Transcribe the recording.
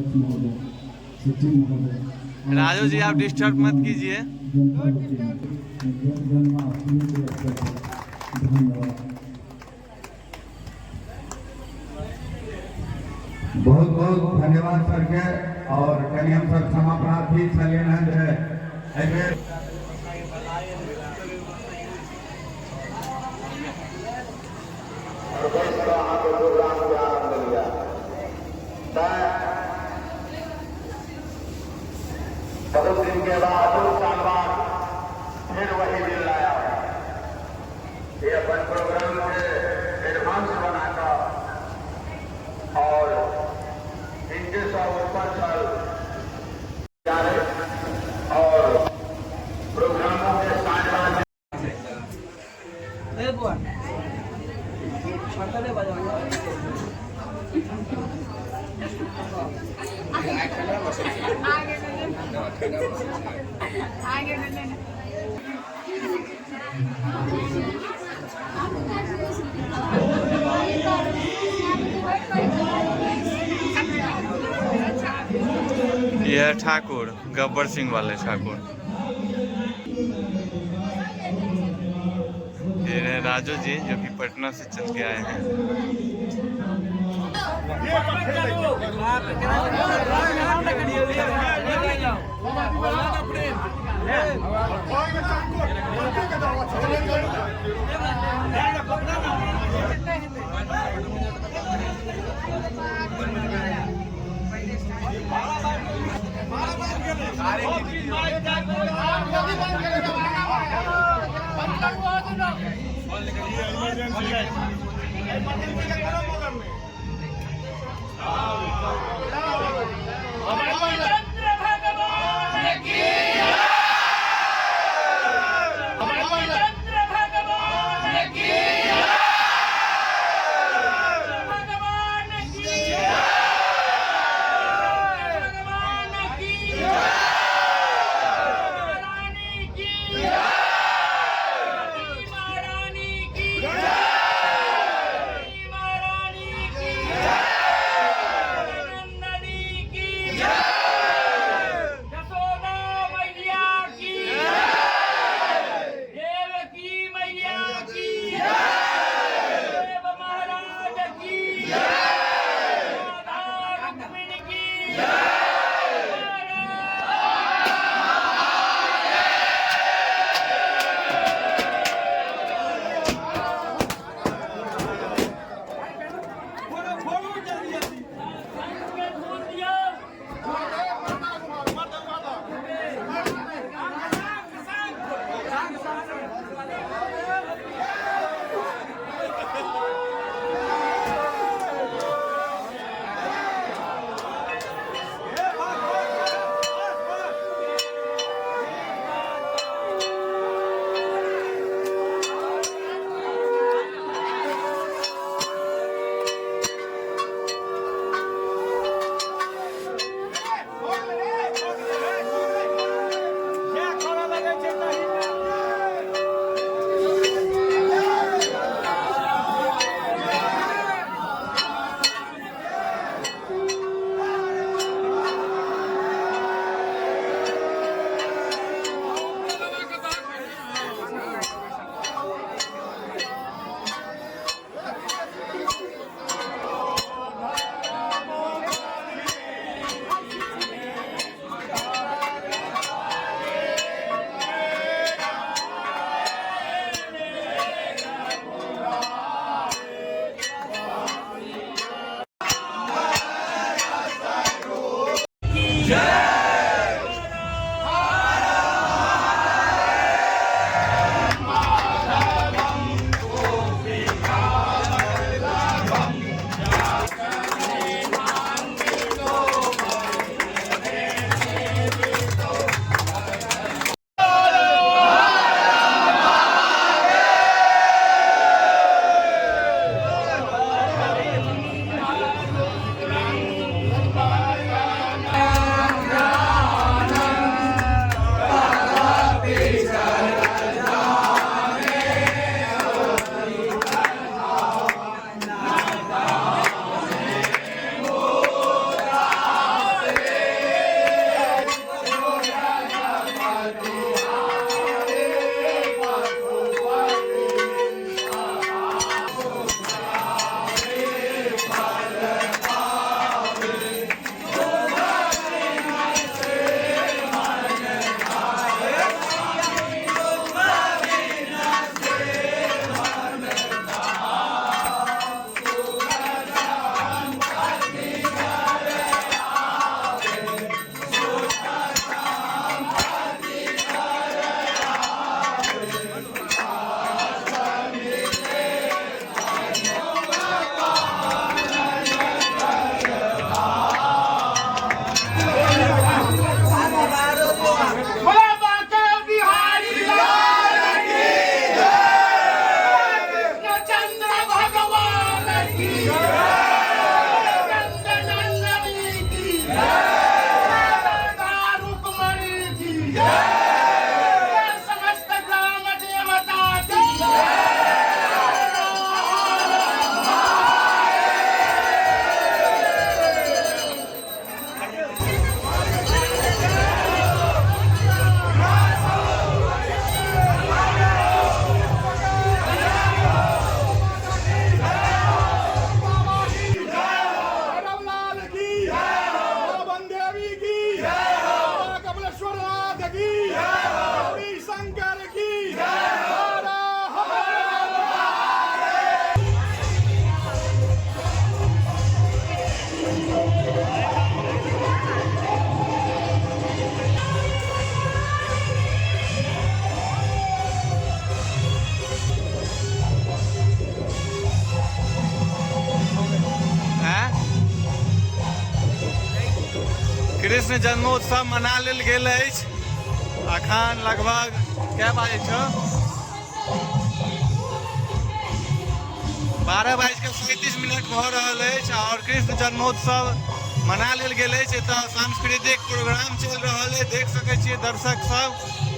अध्यक्ष महोदय, सचिव महोदय, राजू जी, आप डिस्टर्ब मत कीजिए। जनता जन्माष्टमी के अवसर पर धन्यवाद। बहुत बहुत धन्यवाद सर के और कनि हम सब क्षमा प्रार्थी छलियनि हँ जे एहिबेर और बैस कऽ अहाँके प्रोग्रामके आनंद लिअ। तैँ बहुत दिन के बाद, 2 साल बाद फिर वही दिन लाया हूं। ये अपन प्रोग्राम के एडवांस बनाकर और इनके सब ऊपर चल और प्रोग्रामों के साथ। ए बुआ, पता बजाओ। आगे आगे आगे। यह है ठाकुर गब्बर सिंह वाले ठाकुर। ये रहे राजू जी, जो कि पटना से चल के आए हैं। कृष्ण जन्मोत्सव मना लेल गेल अछि। अखन लगभग कै बाजै छौ? 12:37 भऽ रहल अछि आओर कृष्ण जन्मोत्सव मना लेल गेल अछि। एतऽ सांस्कृतिक प्रोग्राम चलि रहल अछि, देख सकै छियै दर्शक सब।